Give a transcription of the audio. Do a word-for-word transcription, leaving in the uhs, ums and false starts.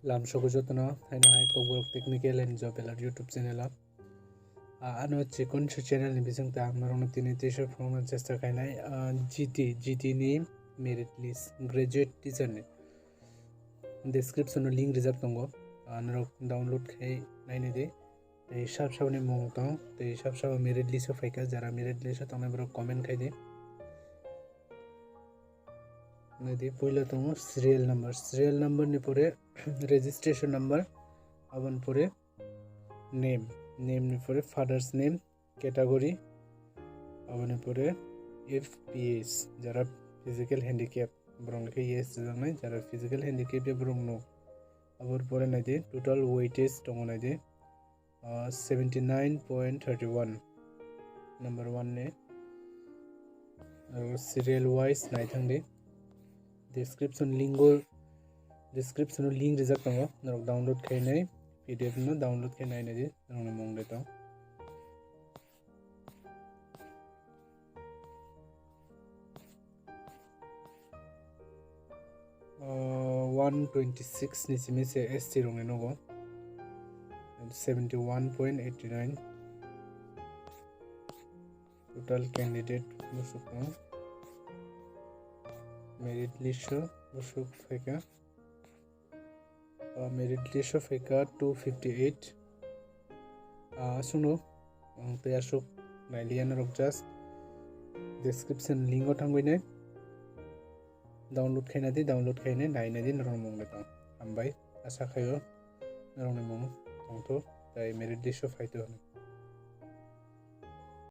Lamsogo jotono, haino hai Kokborok Technical and Job Alert YouTube channel o. Ah, ano chikon se channel ni bising ta ang norokno tini teisa phunukna chesta khainai, ah, G T, G T ni merit list, graduate teacher ni. Description o link rijak tongo, ah, norok download khai nainai di. Tei sab saboni mung tong, tei sab sabo merit list o phaikha, jara merit list o tongnai borok comment khai di. Naidi, puila tongo serial number, serial number ni pore registration number, aboni pore name, name ni pore father's name, category, aboni pore F P S, jara physical handicap, borok ni khe yes rijaknai, jara physical handicap ya borok no. Aboni pore naidi, total weightage tongo naidi, ah, seventy nine point thirty one, number one ni. Aro serial wise naithang di. Description link o, description o link rijak tongo, norok download khainai, P D F no download khai nainai di, norokni mung de tong. Uh, one twenty six ni simi se S T rokni nogo, seventy one point eighty nine. Total candidate busuk no merit list o busuk phaikha. Uh, merit list o phaikha two fifty eight. Ah, aswkno ang tei aswk nailiya norok, just description link o thangwi nai download khaina di, download khaina naina di norok mung le tong. Hambai, asa khaio norokni mung tongtho tei merit list o phaito hinwi.